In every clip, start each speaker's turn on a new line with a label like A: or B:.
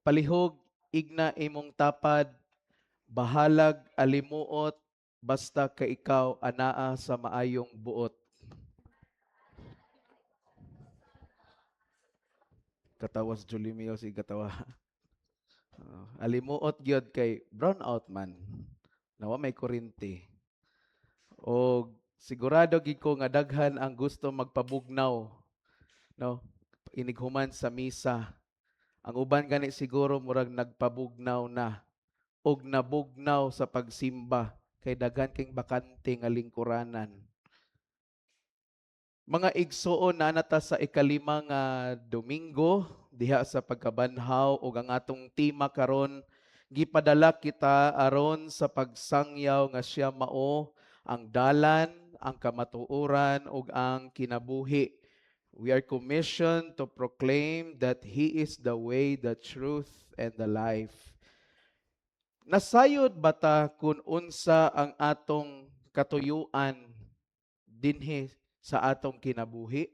A: Palihog igna imong tapad, bahalag alimuot, basta kay ikaw anaa sa maayong buot. Katawas Julie Mio si katawa. Alimuot gyud kay brown out man. Nawa may kuryente. Og sigurado gid ko nga daghan ang gusto magpabugnaw, no? Inighuman sa misa. Ang uban gani siguro murag nagpabugnaw na og nabugnaw sa pagsimba kay daghan king bakante nga lingkuranan. Mga igsuon, naa na ta sa ikalima nga Domingo diha sa pagkabanhaw ug ang atong tema karon, gipadala kita aron sa pagsangyaw nga siya mao ang dalan, ang kamatuoran ug ang kinabuhi. We are commissioned to proclaim that He is the way, the truth, and the life. Nasayod ba ta kung unsa ang atong katuyuan dinhi sa atong kinabuhi?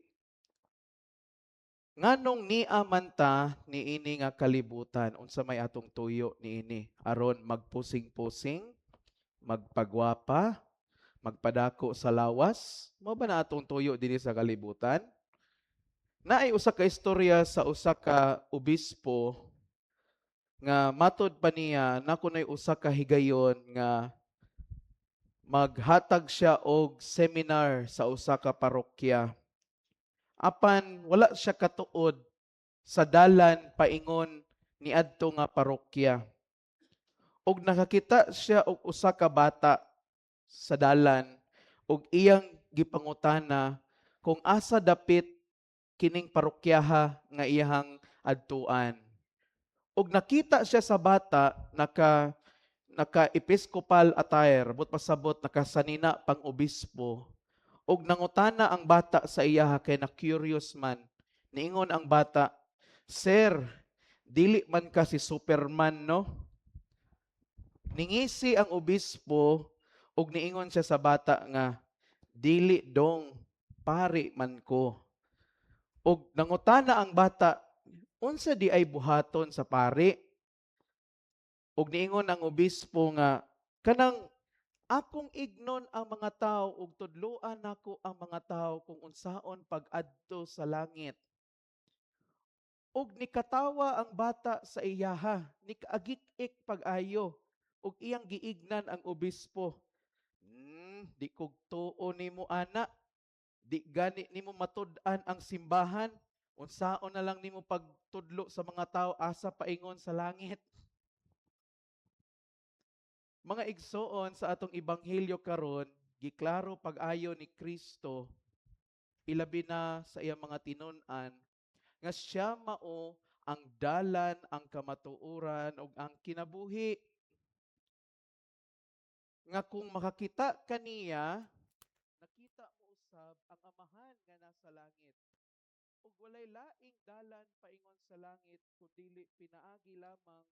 A: Nganong nia man ta niini nga kalibutan, unsa may atong tuyo niini? Aron magpusing-pusing, magpagwapa, magpadako sa lawas? Mao ba na atong tuyo dinhi sa kalibutan? Naay usa ka istorya sa usa ka obispo nga matod pa niya na kunay usa ka higayon nga maghatag siya og seminar sa usa ka parokya. Apan wala siya katuod sa dalan paingon niadto nga parokya. Og nakakita siya og usa ka bata sa dalan og iyang gipangutana kung asa dapit kining parokyaha nga iyahang adtuan. Og nakita siya sa bata naka episcopal attire, but pasabot nakasanina pang obispo. Og nangutana ang bata sa iyaha kay na curious man. Niingon ang bata, "Sir, dili man ka si Superman, no?" Ningisi ang obispo og niingon siya sa bata nga, "Dili dong, pari man ko." Og nangutana ang bata, "Unsa di ay buhaton sa pari?" Og niingon ang obispo nga, "Kanang akong ignon ang mga tao ug tudloan nako ang mga tao kung unsaon pag-adto sa langit." Og nikatawa ang bata sa iyaha, nikaagik-ik pag-ayo, ug iyang giignan ang obispo. "Di kog tuo nimo ana. Di gani nimo matud-an ang simbahan. Unsaon na lang nimo pagtudlo sa mga tao asa paingon sa langit?" Mga igsoon, sa atong ebanghelyo karon, giklaro pag-ayo ni Kristo, ilabi na sa iyang mga tinun-an, nga siya mao ang dalan, ang kamatuoran ug ang kinabuhi. Nga kung makakita kaniya, nakita mo usab ang Amahan nga nasa langit. Ug walay laing dalan paingon sa langit kun dili pinaagi lamang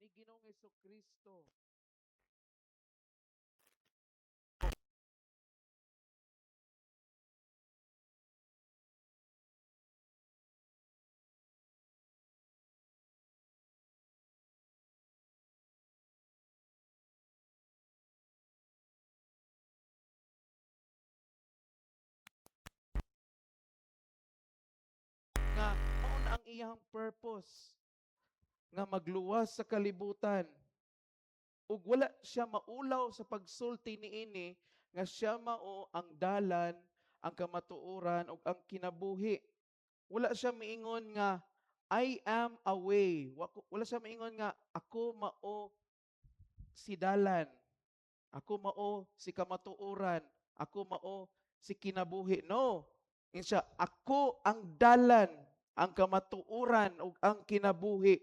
A: ni Ginoong Hesukristo. Nga mao na ang iyang purpose nga magluwas sa kalibutan. Ug wala siya maulaw sa pagsulti niini nga siya mao ang dalan, ang kamatuoran ug ang kinabuhi. Wala siya miingon nga "I am a way." Wala siya miingon nga "Ako mao si dalan. Ako mao si kamatuoran. Ako mao si kinabuhi." No. Ingon siya, "Ako ang dalan, ang kamatuoran ug ang kinabuhi."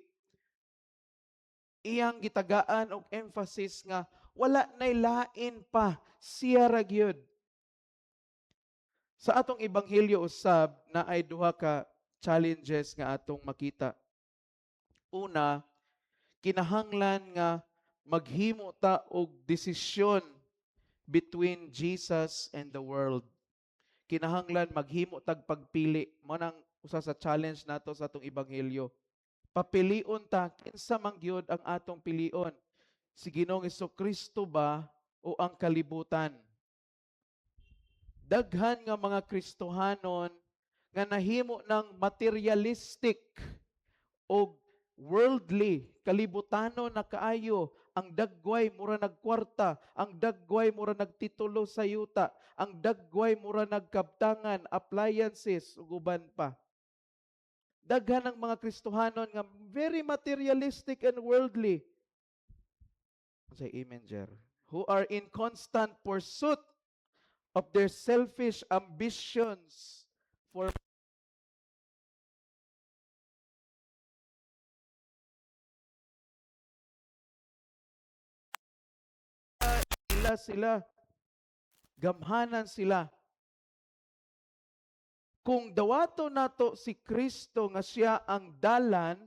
A: Iyang gitagaan og emphasis nga wala nay lain pa, siya ra gyud. Sa atong ebanghelyo usab, naay duha ka challenges nga atong makita. Una, kinahanglan nga maghimo ta og desisyon between Jesus and the world. Kinahanglan maghimo tag pagpili. Mao nang usa sa challenge nato sa atong ebanghelyo. Papilion ta kinsa man gyud ang atong pilion. Si Ginoong Kristo ba o ang kalibutan? Daghan nga mga Kristohanon nga nahimo ng materialistic o worldly, kalibutanon na kaayo. Ang dagway mura nagkwarta, ang dagway mura nagtitulo sa yuta, ang dagway mura nagkabtangan, appliances ug uban pa. Daghan ng mga Kristohanon nga very materialistic and worldly. Say amen, Jer. Who are in constant pursuit of their selfish ambitions for sila sila gamhanan sila. Kung dawato nato si Kristo nga siya ang dalan,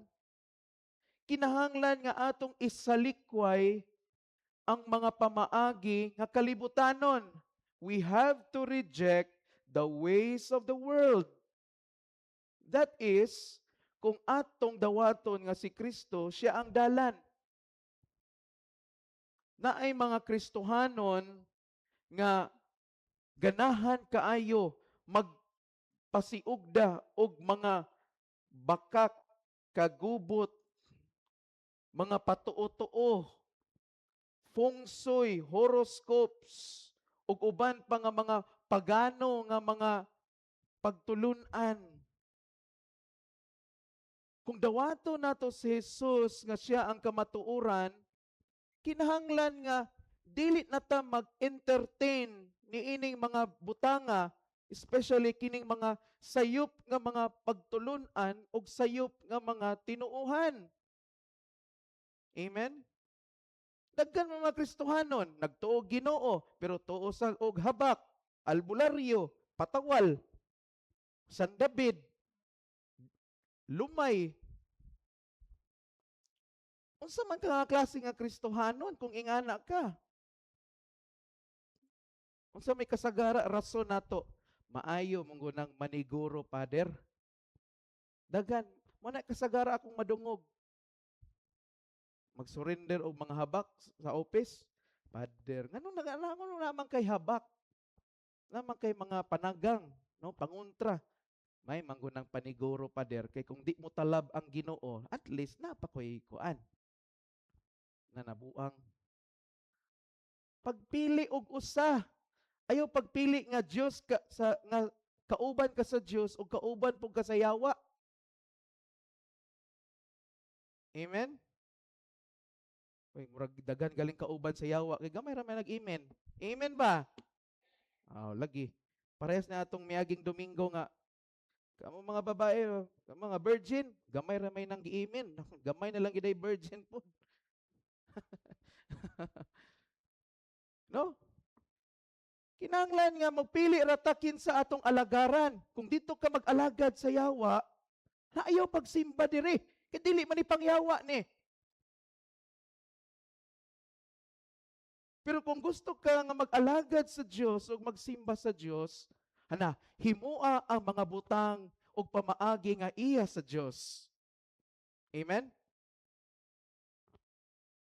A: kinahanglan nga atong isalikway ang mga pamaagi nga kalibutanon. We have to reject the ways of the world. That is, kung atong dawaton nga si Kristo, siya ang dalan. Naay mga Kristohanon nga ganahan kaayo magpasiugda og mga bakak, kagubot, mga patuo-tuo, feng shui, horoscopes, ug uban pa nga mga pagano nga mga pagtulun-an. Kung dawato nato si Jesus nga siya ang kamatuoran, kinahanglan nga dili na ta mag-entertain niining mga butanga, especially kining mga sayop nga mga pagtulun-an ug sayop nga mga tinuohan. Amen? Daghan mga Kristohanon, nagtuo Ginoo, pero tuo sa og habak, albularyo, patawal, San David, lumay. Unsa man ka nga klase nga Kristohanon kung ingana ka? Unsa may kasagara rason nato? Maayo mong nang maniguro, Father. Daghan, mo na kasagara akong madungog. Mag-surrender og mga habak sa office. Father, nganong nag naman kay habak? Naman kay mga panagang, no, panguntra. May manggunang paniguro, Father, kay kung di mo talab ang Ginoo, at least napakoy kuan. Na nabuang. Pagpili og usa, ayaw pagpili nga Dios ka sa nga kauban ka sa Dios o kauban pug ka sa yawa. Amen? Uy, murag daghan galing kauban sa yawa kay gamay ra may nag-amen. Amen ba? Oh, lagi. Parehas na atong miaging Domingo nga kamo mga babae, oh, kamo mga virgin, gamay ra may nang gi-amen. Gamay na lang giday virgin po. No? Kinahanglan nga magpili ra ta kinsa atong alagaran. Kung dito ka mag-alagad sa yawa, na ayaw pagsimba diri. Kay dili man ni pangyawa ni. Pero kung gusto ka nga mag-alagad sa Dios o magsimba sa Dios, hana, himua ang mga butang og pamaagi nga iya sa Dios. Amen?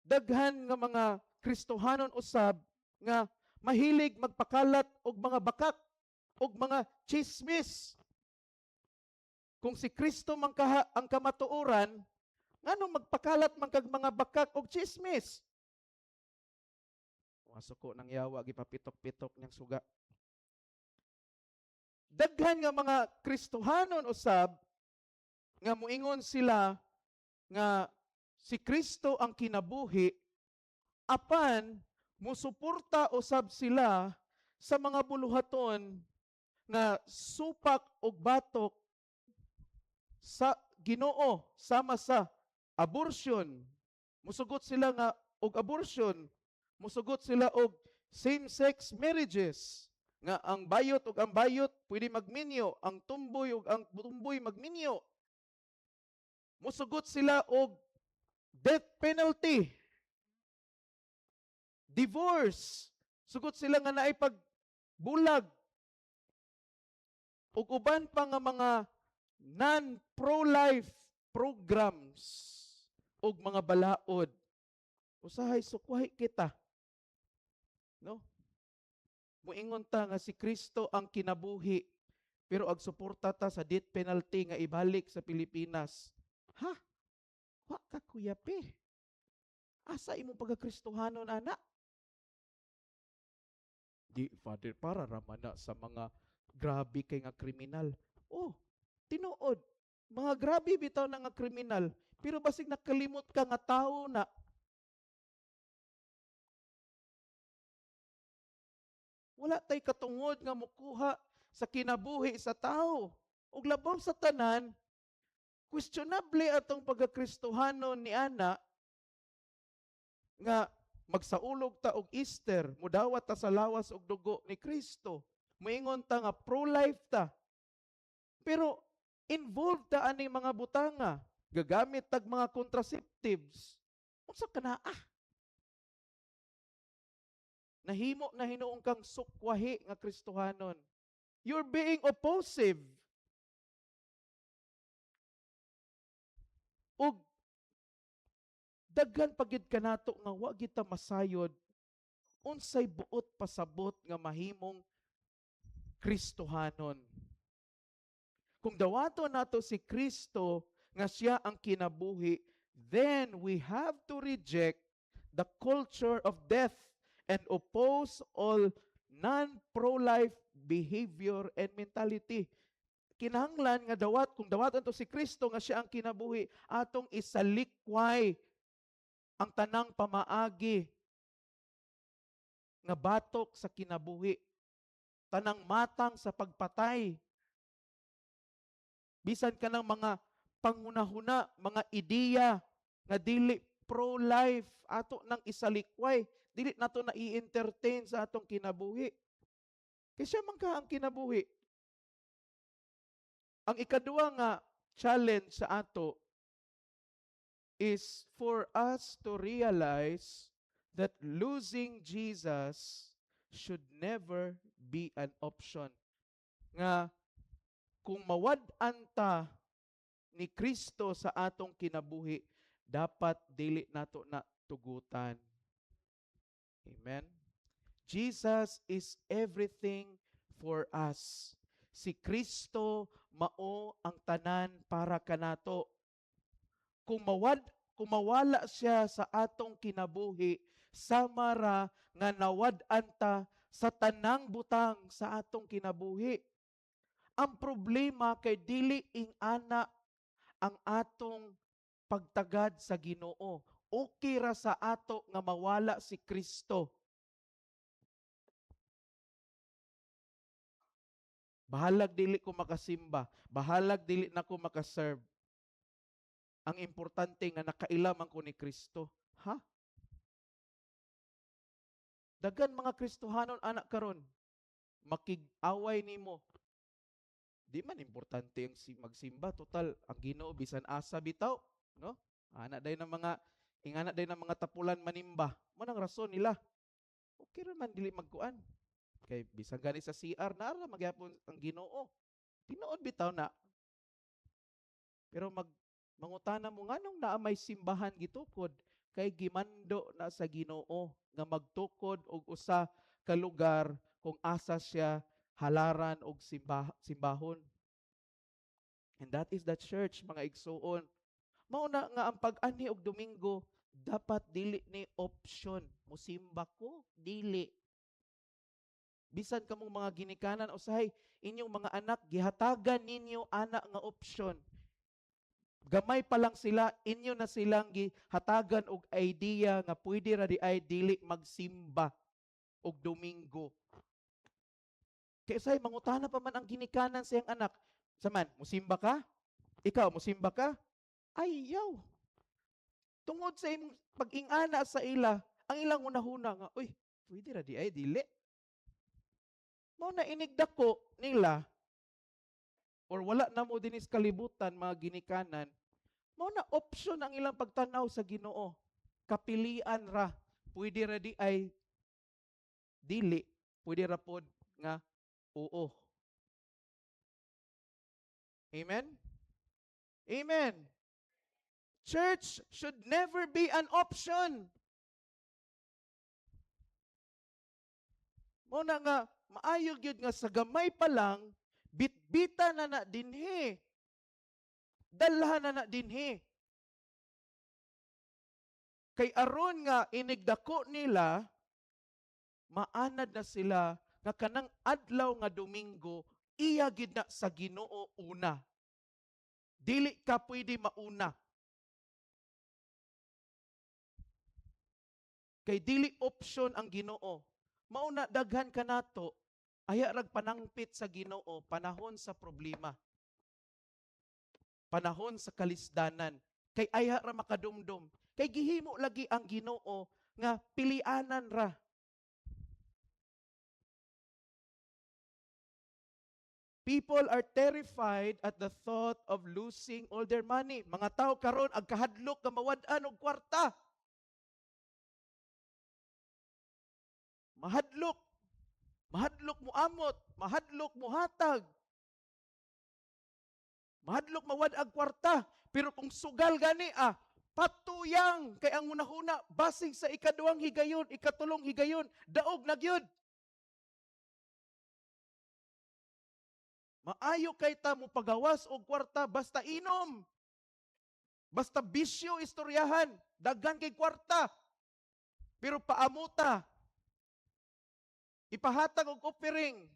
A: Daghan nga mga Kristohanon usab nga mahilig magpakalat og mga bakak og mga chismis. Kung si Kristo man kaha ang kamatuoran, nganong magpakalat man kag mga bakak og chismis? Masuko ng yawa, gipapitok-pitok niyang suga. Daghan nga mga Kristohanon usab nga muingon sila nga si Kristo ang kinabuhi, apan musuporta usab sila sa mga buluhaton nga supak og batok sa Ginoo, sama sa abortion. Musugot sila nga og abortion, musugot sila og same-sex marriages nga ang bayot ug ang bayot pwede magminyo, ang tumboy ug ang tumboy magminyo. Musugot sila og death penalty, divorce. Sugot sila nga naay pagbulag ug uban pa nga mga non-pro-life programs ug mga balaod. Usahay sukwahi kita. No? Muingon ta nga si Kristo ang kinabuhi, pero ag suporta ta sa death penalty nga ibalik sa Pilipinas. Ha? Wa ka kuyape. Asa imong pagkakristohanon ana? Di, Father, para raman na sa mga grabe kay nga kriminal. Oh, tinuod. Mga grabe bitaw na nga kriminal, pero basig nakalimot ka nga tao na. Wala tay katungod nga mukuha sa kinabuhi sa tao. Ug labaw sa tanan, questionable atong pagkakristohanon ni ana nga magsaulog ta og Easter, mudawat ta sa lawas og dugo ni Kristo. Moingon ta nga pro-life ta. Pero involved ta ani mga butanga, gagamit tag mga contraceptives. Unsa ka naa? Nahimo na hinuon kang sukwahi nga Kristohanon. You're being opposive. Ug daghan pagid kanato nga wa gid ta masayod unsay buot pasabot nga mahimong Kristohanon. Kung dawato nato si Kristo nga siya ang kinabuhi, then we have to reject the culture of death and oppose all non-pro-life behavior and mentality. Kinahanglan nga dawat, kung dawatan to si Kristo nga siya ang kinabuhi, atong isalikway ang tanang pamaagi nga batok sa kinabuhi, tanang matang sa pagpatay. Bisan ka ng mga panghunahuna, mga ideya nga dili pro-life, ato nang isalikway, dili nato na i-entertain sa atong kinabuhi. Kay siya man ka ang kinabuhi. Ang ikaduha nga challenge sa ato is for us to realize that losing Jesus should never be an option. Nga kung mawad-an ta ni Kristo sa atong kinabuhi, dapat dili nato na tugutan. Amen. Jesus is everything for us. Si Kristo mao ang tanan para kanato. Kung mawala siya sa atong kinabuhi, sama ra nga nawad-an ta sa tanang butang sa atong kinabuhi. Ang problema kay dili ing-ana ang atong pagtagad sa Ginoo. Okay ra sa ato nga mawala si Kristo. Bahalag dili ko makasimba, bahalag dili na ko makaserve. Ang importante nga nakaila man ko ni Kristo. Ha? Daghan mga Kristohanon anak karon, makig-away nimo. Di man importante ang magsimba, total ang Ginoo bisan asa bitaw, no? Ana day ng mga ingana day ng mga tapulan manimba. Mo nang rason nila. Okay ra man dili magkuan. Kay bisan gani sa CR naara magyapon ang Ginoo. Tinuod bitaw na. Pero mangutana mo nganong naa may simbahan gitukod, kay gimando na sa Ginoo nga magtukod og usa ka lugar kung asa siya halaran og simbahon. And that is the church, mga igsuon. Mao na nga ang pag-anhi og Domingo dapat dili ni option. Musimba ko, dili. Bisan kamong mga ginikanan usahay inyong mga anak gihatagan ninyo ana nga option. Gamay pa lang sila, inyo na silang gihatagan og idea nga pwede ra di ay dili magsimba og Domingo. Kay usahay mangutana pa man ang ginikanan sa iyang anak. Saman, musimba ka? Ikaw, musimba ka? Ayaw. Tungod sa imong pag-ingana sa ila, ang ilang hunahuna nga, uy, pwede ra di ay dili. Mao na inigdako nila or wala na mo dinis kalibutan mga ginikanan, mao na option ang ilang pagtan-aw sa Ginoo. Kapilian ra, pwede ra di ay dili, pwede ra pod nga oo. Amen? Amen. Church should never be an option. Mao na nga maayo gyud nga sa gamay pa lang bitbita na na dinhi. Dalha na na dinhi. Kay aron nga inigdako nila, maanad na sila nga kanang adlaw nga Domingo iya gid na sa Ginoo una. Dili ka pwede mauna. Kay dili option ang Ginoo. Mauna daghan kanato aya rag panangpit sa Ginoo panahon sa problema. Panahon sa kalisdanan kay ayha ra makadumdum. Kay gihimo lagi ang Ginoo nga pilianan ra. People are terrified at the thought of losing all their money. Mga tao karon ang kahadlok nga mawad-an og kwarta. Mahadlok. Mahadlok mo amot, mahadlok mo hatag. Mahadlok mawad-ag kwarta, pero kung sugal gani patuyang kay ang hunahuna basig sa ikaduhang higayon, ikatulong higayon, daog na gyud. Maayo kay ta mo pagawas og kwarta basta inom. Basta bisyo istoryahan, daghan kay kwarta. Pero paamuta. Ipahatag og offering.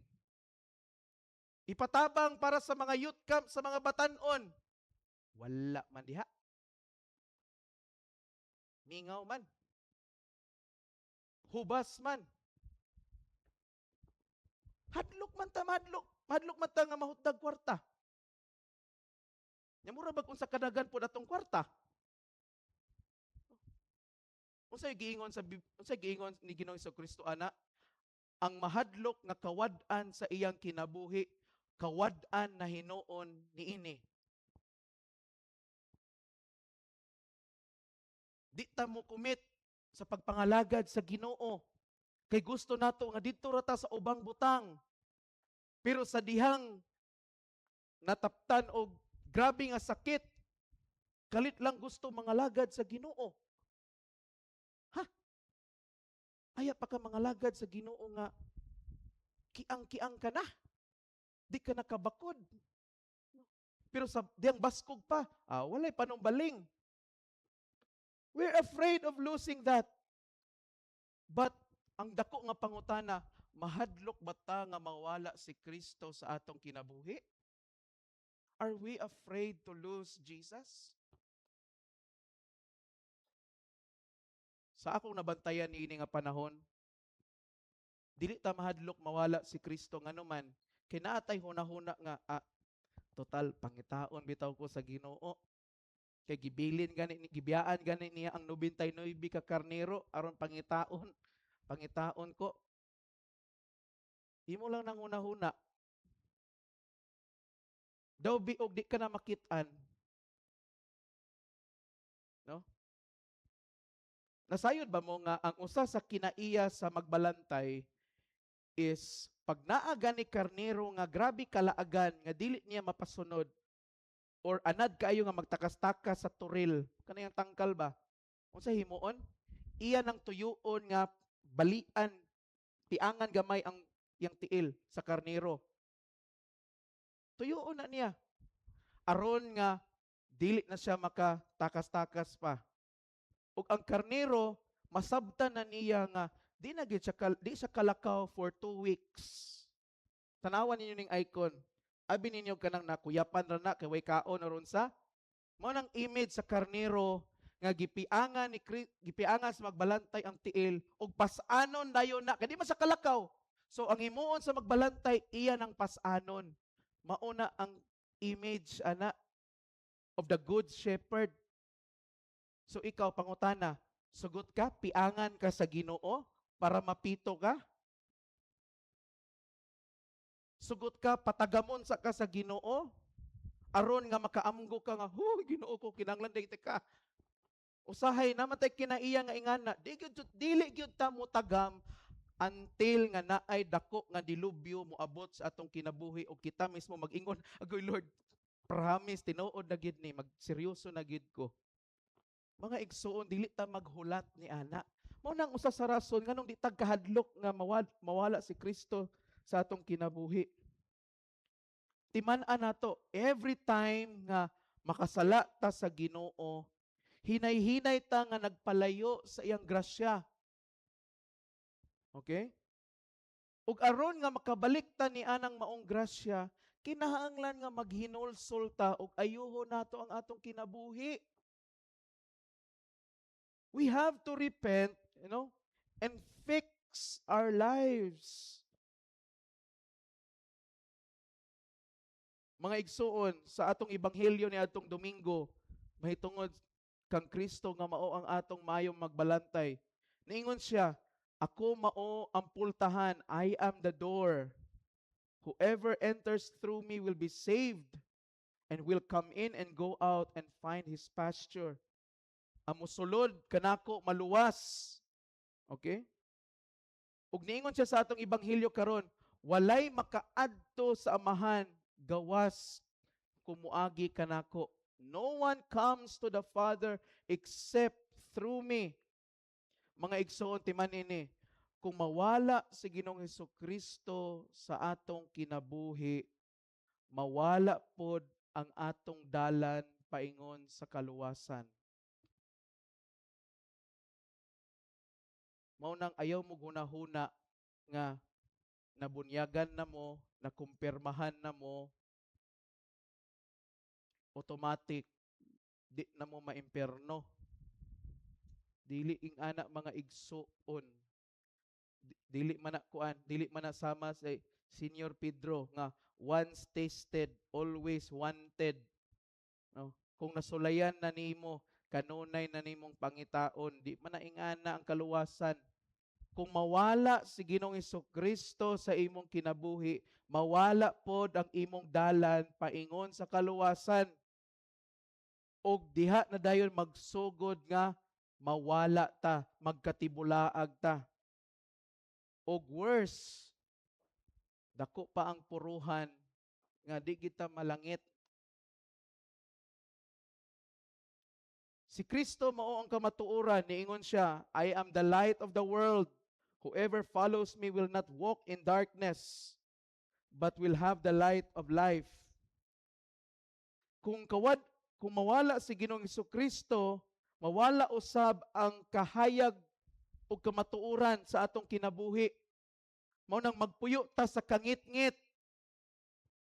A: Ipatabang para sa mga youth camp, sa mga batan-on. Wala man diha. Mingaw man. Hubas man. Hadlok man ta, madlok. Madlok man ta nga mahutdag kwarta. Nya mura bag unsa kadagan pod atong kwarta. Unsay giingon ni Ginoong Kristo ana? Ang mahadlok nga kawad-an sa iyang kinabuhi, kawad-an na hinuon niini. Di ta mo commit sa pagpangalagad sa Ginoo. Kay gusto nato nga didto ra ta sa ubang butang. Pero sa dihang nataptan og grabe nga sakit, kalit lang gusto mangalagad sa Ginoo. Ha? Aya pa ka mangalagad sa Ginoo nga kiang-kiang ka na. Di ka nakabakod. Pero sa dihang baskog pa, walay panumbaling. We're afraid of losing that. But ang dako nga pangutana, mahadlok ba ta nga mawala si Kristo sa atong kinabuhi? Are we afraid to lose Jesus? Sa akong nabantayan niini nga panahon, dili ta mahadlok mawala si Kristo nganuman kay naa tay hunahuna nga total pangitaon bitaw ko sa Ginoo. Kay gibilin gani gibiyaan gani niya ang 99 ka karnero aron pangitaon. Pangitaon ko. Imo lang nang hunahuna. Daw bi og di ka na makit-an. No? Nasayod ba mo nga ang usa sa kinaiya sa magbalantay is pag naa gani karnero nga grabe kalaagan nga dili niya mapasunod or anad kaayo nga magtakas-takas sa turil, kanayang tangkal ba? Unsa himuon? Iya nang tuyuon nga balian, piangan gamay ang iyang tiil sa karnero. Tuyuon na niya. Aron nga dili na siya makatakas-takas pa. Ug ang karnero masabtan na niya nga di na gyud siya di siya kalakaw for 2 weeks. Tanawan ninyo ning icon. Abi ninyo kanang nakuyapan ra na kay way kaon aron sa mao nang image sa karnero nga gipiangan ni gipiangan sa magbalantay ang tiil ug pas-anon dayon na kay di man siya kalakaw. So ang himuon sa magbalantay iya nang pas-anon. Mao na ang image ana of the good shepherd. So ikaw pangutana, sugot ka, piangan ka sa Ginoo para mapito ka? Sugot ka, patagamon sa ka sa Ginoo aron nga makaamgo ka nga, "Huy, Ginoo ko, kinahanglan day ka." Usahay naman tay kinaiya nga ingana, di gyud dili gyud ta mo tagam until nga naay dako nga dilubyo moabot sa atong kinabuhi o kita mismo mag-ingon, "Agoy Lord, promise tinuod na gyud ni, magseryoso na gyud ko." Mga igsuon, dili ta maghulat ni ana. Mao nang usa sa rason nganong di ta kahadlok nga mawala si Kristo sa atong kinabuhi. Timan-an nato, every time nga makasala ta sa Ginoo, hinay-hinay ta nga nagpalayo sa iyang grasya. Okay? Ug aron nga makabalik ta ni anang maong grasya, kinahanglan nga maghinulsol ta ug ayuho nato ang atong kinabuhi. We have to repent and fix our lives. Mga igsuon, sa atong ebanghelyo ni atong Domingo, mahitungod kang Kristo nga mao ang atong mayong magbalantay. Niingon siya, "Ako mao ang pultahan, I am the door. Whoever enters through me will be saved and will come in and go out and find his pasture." Ang musulod kanako maluwas. Okay? Ug niingon siya sa atong ebanghelyo karon, "Walay makaadto sa Amahan gawas kumuagi kanako." No one comes to the Father except through me. Mga igsoon, timan ini, kung mawala si Ginoong Kristo sa atong kinabuhi, mawala pod ang atong dalan paingon sa kaluwasan. Mao nang ayaw mo hunahuna nga nabunyagan na mo, nakumpirmahan na mo, automatic di na mo maimperno. Dili ing ana, mga igsuon. Dili man na kuan, dili man na sama sa Senior Pedro nga once tasted, always wanted. No? Kung nasulayan na nimo, kanunay na nimong pangitaon, di man na ingana ang kaluwasan. Kung mawala si Ginoong Kristo sa imong kinabuhi, mawala pod ang imong dalan paingon sa kaluwasan. Og diha na dayon magsugod nga mawala ta, magkatibulaag ta. Og worse, dako pa ang puruhan nga di kita malangit. Si Kristo mao ang kamatuoran, niingon siya, "I am the light of the world. Whoever follows me will not walk in darkness, but will have the light of life." Kung mawala si Ginoong Kristo, mawala usab ang kahayag ug kamatuoran sa atong kinabuhi. Mao nang magpuyo ta sa kangitngit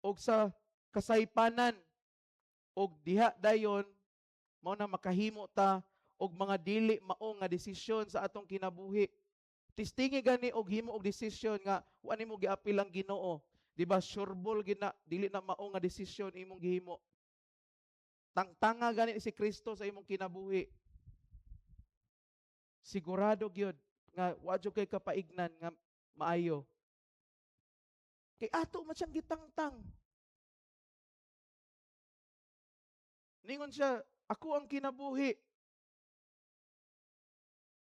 A: ug sa kasaypanan, ug diha dayon mao na makahimo ta og mga dili mao nga desisyon sa atong kinabuhi. Testingi gani og himo og desisyon nga wa nimo giapil ang Ginoo. Di ba sureball gina dili na mao nga desisyon imong gihimo? Tangtanga gani si Kristo sa imong kinabuhi. Sigurado gyud nga wa jud kay kapaignan nga maayo. Kay ato man siyang gitangtang. Ningon siya, "Ako ang kinabuhi.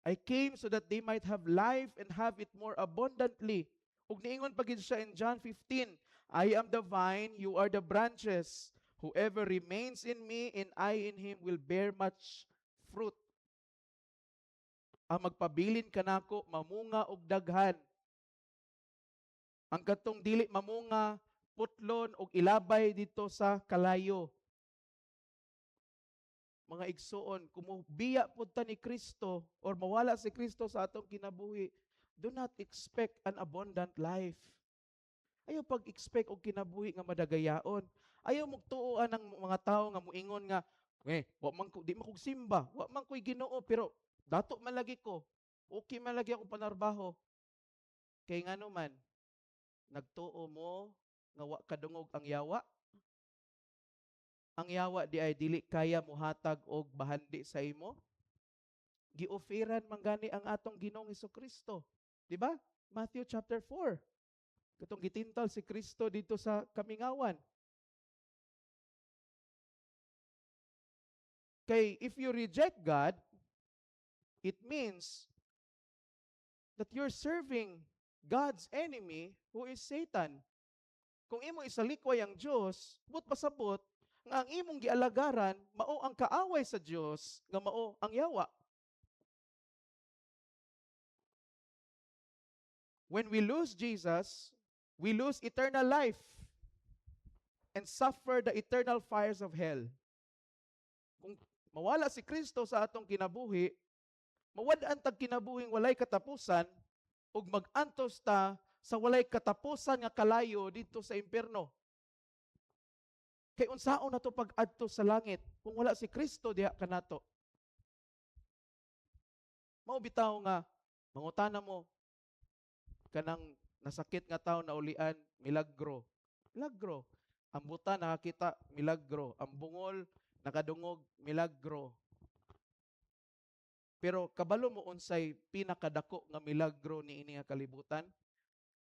A: I came so that they might have life and have it more abundantly." Ug niingon pa gid siya in John 15, "I am the vine, you are the branches. Whoever remains in me and I in him will bear much fruit." Ang magpabilin kanako mamunga og daghan. Ang katong dili mamunga, putlon og ilabay dito sa kalayo. Mga igsuon, kung mobiya pud ta ni Kristo or mawala si Kristo sa atong kinabuhi, do not expect an abundant life. Ayaw pag-expect og kinabuhi nga madagayaon. Ayaw mugtuoan ang mga tawo nga muingon nga, "Eh, wa man ko, di man kog simba, wa man ko'y Ginoo, pero dato man lagi ko. Okay man lagi ako panarbaho." Kay ngano man, nagtuo mo nga wa kadungog ang yawa? Ang yawa di ay dili kaya mohatag og bahandi sa imo. Gioferan man gani ang atong Ginoong Kristo. Di ba? Matthew chapter 4. Katong gitintal si Kristo dito sa kamingawan. Kay if you reject God, it means that you're serving God's enemy, who is Satan. Kung imo isalikway ang Dios, but pasabot nga ang imong gialagaran mao ang kaaway sa Dios nga mao ang yawa. When we lose Jesus, we lose eternal life and suffer the eternal fires of hell. Kung mawala si Kristo sa atong kinabuhi, mawad-an tag kinabuhing walay katapusan ug mag-antos ta sa walay katapusan nga kalayo didto sa impierno. Kay unsaon nato pag-adto sa langit kung wala si Kristo diha kanato? Mao bitaw nga mangutana mo kanang nasakit nga tawo na ulian, milagro. Milagro. Ang buta nakakita, milagro. Ang bungol nakadungog, milagro. Pero kabalo mo unsay pinakadako nga milagro niini nga kalibutan?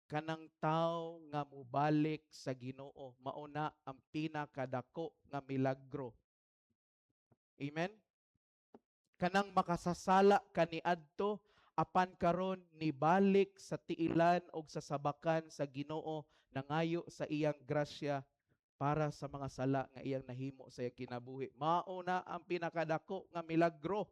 A: Kanang tawo nga mobalik sa Ginoo, mao na ang pinakadako nga milagro. Amen? Kanang makasasala kaniadto apan karon nibalik sa tiilan og sa sabakan sa Ginoo, nangayo sa iyang grasya para sa mga sala nga iyang nahimo sa iyang kinabuhi. Mao na ang pinakadako nga milagro.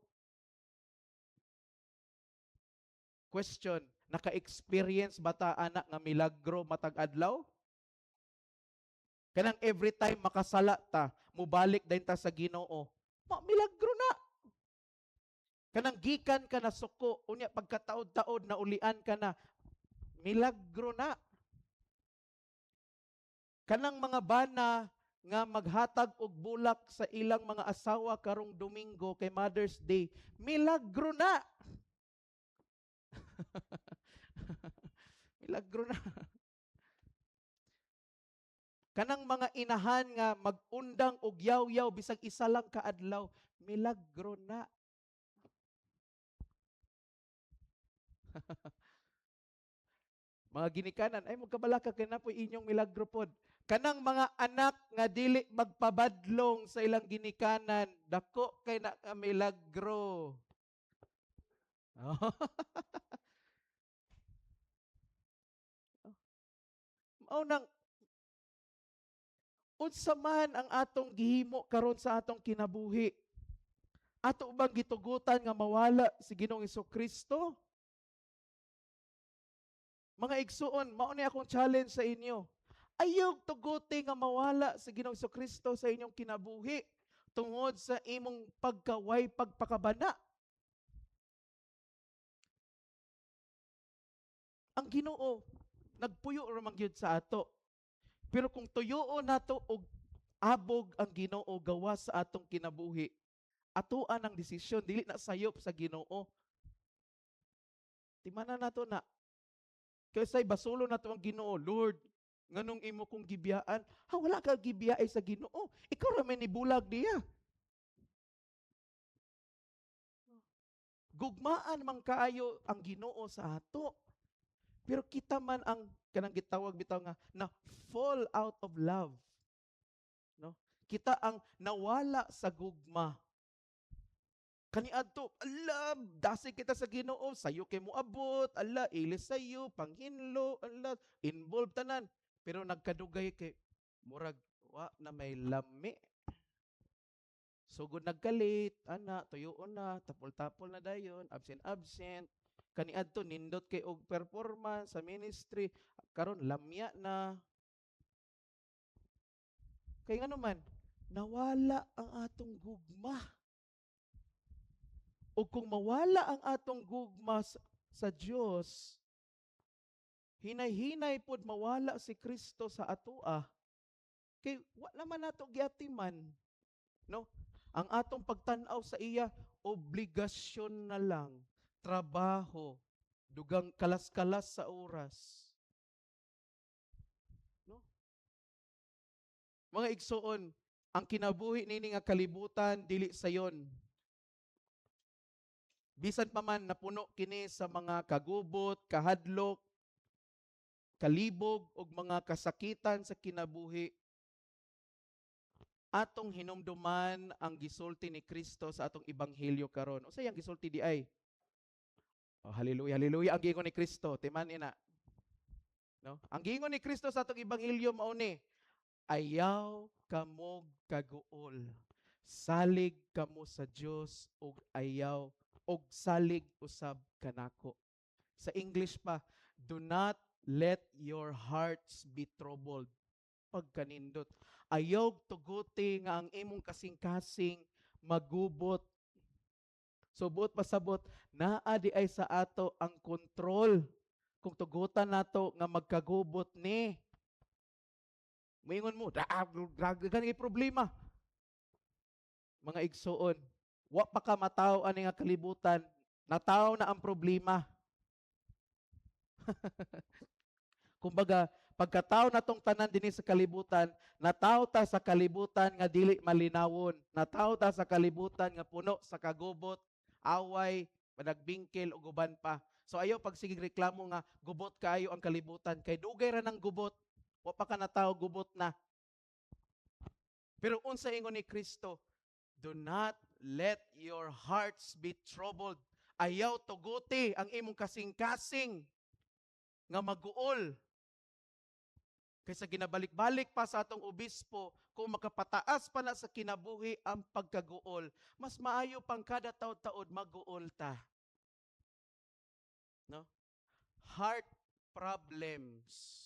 A: Question, naka-experience ba ta ana nga milagro matag adlaw? Kanang every time makasala ta, mubalik dayon ta sa Ginoo. Ma, milagro na. Kanang gikan ka na suko, unya pagkataod-taod na ulian ka na, milagro na. Kanang mga bana nga maghatag og bulak sa ilang mga asawa karong Domingo kay Mother's Day, milagro na. Milagro na. Kanang mga inahan nga magundang og yaw-yaw bisag isa lang ka adlaw, milagro na. Mga ginikanan, ay magkabalaka kay na po inyong milagro pod. Kanang mga anak nga dili magpabadlong sa ilang ginikanan, dako kay na ka milagro. Mao nang unsa man ang atong gihimo karon sa atong kinabuhi, ato bang gitugutan nga mawala si Ginoong Kristo? Mga igsuon, mao ni akong challenge sa inyo. Ayaw tuguti nga mawala si Ginoong Kristo sa inyong kinabuhi tungod sa imong pagkaway pagpakabana. Ang Ginoo nagpuyo ra man gyud sa ato. Pero kung tuyuon nato og abog ang Ginoo gawas sa atong kinabuhi, atoan ang desisyon, dili na sayop sa Ginoo. Timanan nato na. Kaysa basulo nato ang Ginoo, Lord, nganong imo kong gibiyaan? Ha, wala ka gibiyaay sa Ginoo. Ikaw ra may nibulag diya. Gugmaan man kaayo ang Ginoo sa ato. Pero kita man ang kanang gitawag bitaw nga na fall out of love. No? Kita ang nawala sa gugma. Kaniadto, ala, dasig kita sa Ginoo, sayo kay moabot, ala, ilis sayo, panghinlo, ala, involved tanan. Pero nagkadugay kay murag wa na may lami. Sugod nagkalit, ana, tuyuon na, tapol-tapol na dayon, absent-absent. Kaniadto nindot kay og performance sa ministry, karon lamya na. Kay ngano man, nawala ang atong gugma. O kung mawala ang atong gugma sa Dios, hinay-hinay pod mawala si Kristo sa atoa. Kay wa naman nato giatiman, no? Ang atong pagtan-aw sa iya, obligasyon na lang, trabaho, dugang kalas-kalas sa oras. No? Mga igsoon, ang kinabuhi nini nga kalibutan dili sayon. Bisan pa man napuno kini sa mga kagubot, kahadlok, kalibog ug mga kasakitan sa kinabuhi, atong hinumduman ang gisulti ni Kristo sa atong ebanghelyo karon. Unsa iyang gisulti di ay? Oh, hallelujah, hallelujah ang giingon ni Kristo, timan ina. No? Ang giingon ni Kristo sa atong ebanghelyo mao ni, Ayaw kamog kaguol. Salig kamo sa Dios ug ayaw og salig usab kanako. Sa English pa, "Do not let your hearts be troubled." Pagkanindot. Ayaw tuguti nga ang imong kasing-kasing magubot. So buot pasabot, naa di ay sa ato ang kontrol kung tugutan nato nga magkagubot ni. Moingon mo, gani problema. Mga igsuon, wa pa ka mataw ani nga kalibutan, nataw na ang problema. Kumbaga, pagkatao na tong tanan dinhi sa kalibutan, nataw ta sa kalibutan nga dili malinawon, nataw ta sa kalibutan nga puno sa kagubot, away, panagbingkil ug uban pa. So ayaw pagsigig reklamo nga gubot kaayo ang kalibutan kay dugay ra nang gubot. Wa pa ka nataw, gubot na. Pero unsa ingon ni Kristo? "Do not let your hearts be troubled." Ayaw tuguti ang imong kasing-kasing nga maguol. Kaysa ginabalik-balik pa sa atong obispo, kung makapataas pa na sa kinabuhi ang pagkaguol, mas maayo pang kada taod-taod maguol ta. No? Heart problems.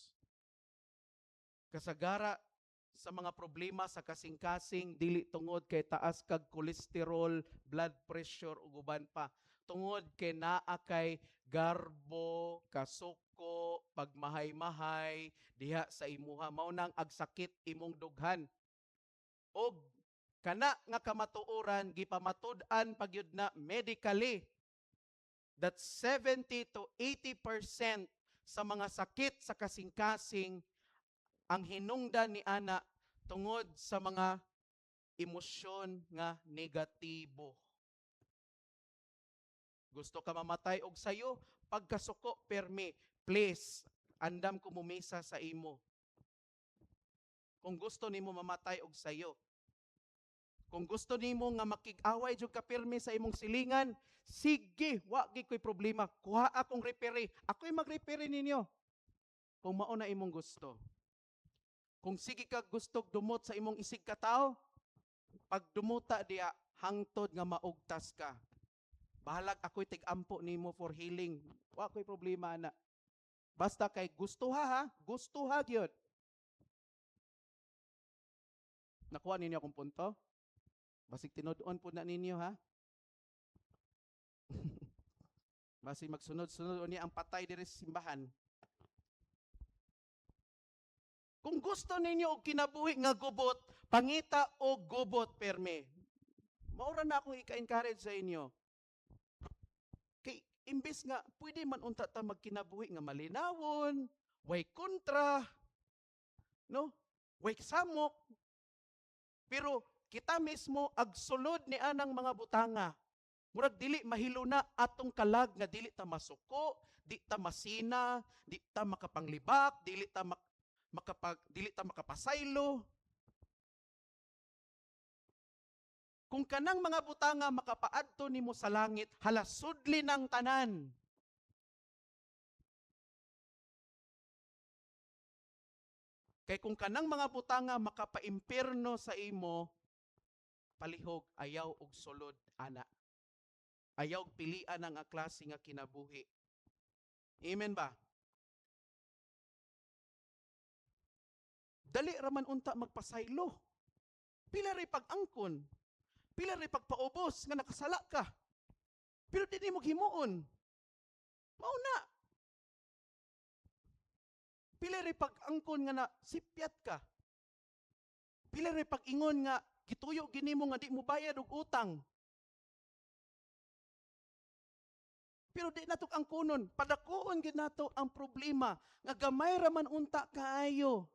A: Kasagara sa mga problema sa kasing-kasing dili tungod kay taas kag kolesterol, blood pressure ug uban pa. Tungod kay naa kay garbo, kasuko, pagmahay-mahay diha sa imuha, mao nang agsakit imong dughan. Og kana nga kamatuoran gipamatud-an pagyud na medically that 70 to 80% sa mga sakit sa kasing-kasing ang hinungdan ni ana tungod sa mga emosyon nga negatibo. Gusto ka mamatay og sayo, pagkasuko permi, please, andam ko mumisa sa imo. Kung gusto nimo mamatay og sayo. Kung gusto nimo nga makig-away jud ka pirmi sa imong silingan, sige, wa gid ko'y problema. Kuha akong referee. Ako'y mag-referee ninyo. Kung mao na imong gusto. Kung sige ka gusto dumot sa imong isig katawo, pag dumuta diya hangtod nga maugtas ka. Bahalag ako'y tig-ampo nimo for healing. Wa ko'y problema ana. Basta kay gusto ha ha, gusto ha gyud. Nakuha ninyo akong punto? Basig tinud-on po na ninyo ha. Basig magsunod-sunod niya ang patay diri sa simbahan. Kung gusto ninyo og kinabuhi nga gubot, pangita og gubot perme. Maura na akong ika-encourage sa inyo. Kay imbes nga pwede man unta ta magkinabuhi nga malinawon, way kontra, no? Way samok. Pero kita mismo agsulod ni anang mga butanga. Murag dili mahilo na atong kalag nga dili ta masuko, di ta masina, di ta makapanglibak, dili ta makapasaylo. Kung kanang mga butanga makapaadto nimo sa langit, hala sudli ng tanan. Kay kung kanang mga butanga makapaimpierno sa imo, palihog ayaw og sulod ana. Ayaw og pilian ang klase nga kinabuhi. Amen ba? Dali ra man unta magpasaylo. Pila ray pag-angkon. Pila ray pagpaubos nga nakasala ka. Pero di nimo himuon. Mao na. Pila ray pag-angkon nga na sipyat ka. Pila ray pag-ingon nga gituyo gini mo nga di mo bayad og utang. Pero di nato angkonon, padakuon gid nato ang problema nga gamay ra man unta kaayo.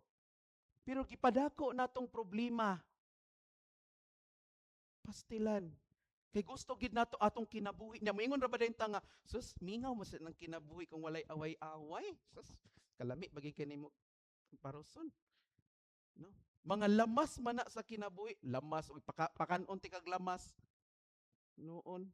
A: Pero gipadako natong problema. Pastilan. Kay gusto gid nato atong kinabuhi niya. Moingon ra ba dayon ta nga, sus, mingaw mo sa nang kinabuhi kung walay away-away. Sus, kalami bagay kay nimo paruson. No? Mga lamas man na sa kinabuhi, lamas uy pakan-on ti kag lamas. Noon.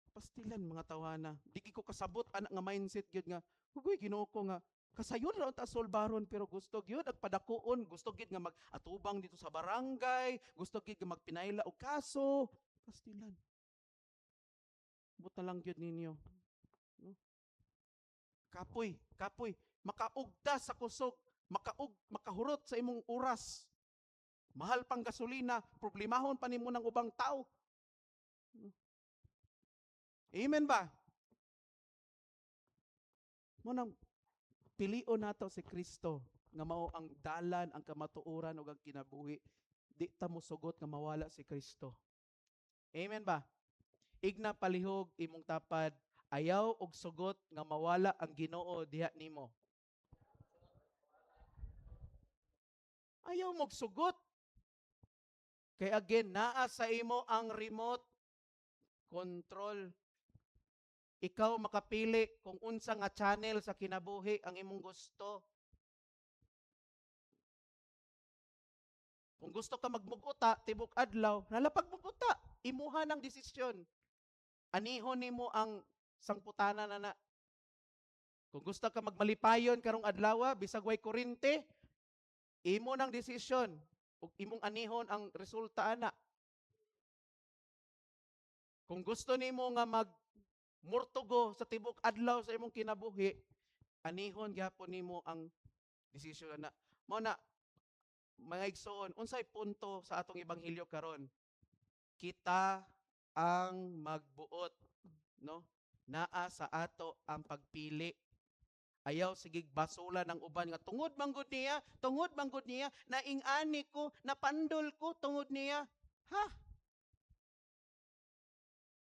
A: Pastilan mga tawana. Di ko kasabot anak nga mindset gyud nga, hugoy Ginoo ko nga Kasayon ra unta solbaron, pero gusto gyud ang padakuon, gusto gyud nga mag-atubang dito sa barangay, gusto gyud nga magpinayla og kaso. Pastilan. Buta lang gyud ninyo. No? Kapoy, kapoy, makaugda sa kusog, makahurot sa imong oras. Mahal pang gasolina, problemahon pa nimo ng ubang tao. No? Amen ba? Mao nang pilion nato si Kristo nga mao ang dalan, ang kamatuoran ug ang kinabuhi. Di ta mosugot nga mawala si Kristo. Amen ba? Igna palihog imong tapad, ayaw og sugot nga mawala ang Ginoo diha nimo. Ayaw mog sugot. Kay again, naa sa imo ang remote control. Ikaw makapili kung unsa nga channel sa kinabuhi ang imong gusto. Kung gusto ka magmuguta tibok adlaw, nalapag muguta, imuha ng desisyon. Anihon nimo ang sangputanan na na. Kung gusto ka magmalipayon karong adlaw, bisag way kurente, imo nang desisyon ug imong anihon ang resulta ana. Kung gusto nimo nga mag murtugo sa tibok adlaw sa imong kinabuhi, anihon gyapon nimo ang desisyon na. Mao na, mga igsoon, unsay punto sa atong ebanghelyo karon? Kita ang magbuot, no? Naa sa ato ang pagpili. Ayaw sigig basula ng uban nga tungod manggod niya, tungod manggod niya, naing-ani ko, napandol ko tungod niya. Ha?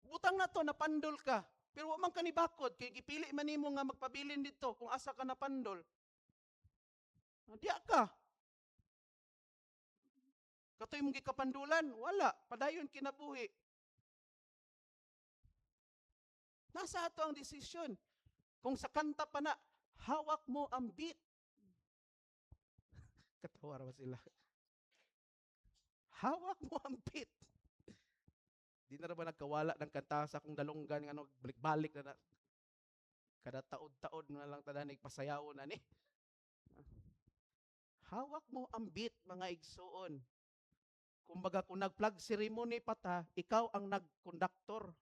A: Butang na to, napandol ka. Pero wa man ka ni bakod, kay gipili man nimo nga magpabilin didto kung asa ka napandol. Diya ka. Katoy mong gikapandulan, wala. Padayon kinabuhi. Nasa ato ang desisyon. Kung sa kanta pa na, hawak mo ang beat. Katawa ra ba sila? Hawak mo ang beat. Di na ra ba nagkawala ng kanta sa akong dalunggan nga ano, balik-balik na na. Kada taod-taod na lang tanan pasayawon na ni. Hawak mo ang beat, mga igsuon. Kumbaga kung nag-flag ceremony pa ta, ikaw ang nag-conductor.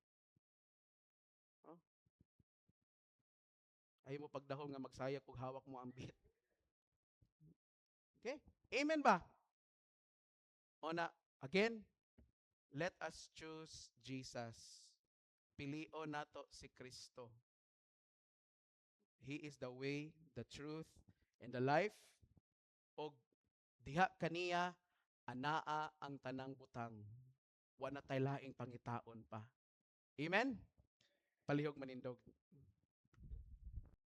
A: Oh. Ayaw mo pagdahom nga magsayag kung hawak mo ang beat. Okay? Amen ba? O na, again, let us choose Jesus. Pilion nato si Kristo. He is the way, the truth, and the life. Og diha kaniya anaa ang tanang butang. Wa na tay laing pangitaon pa. Amen? Palihog manindog.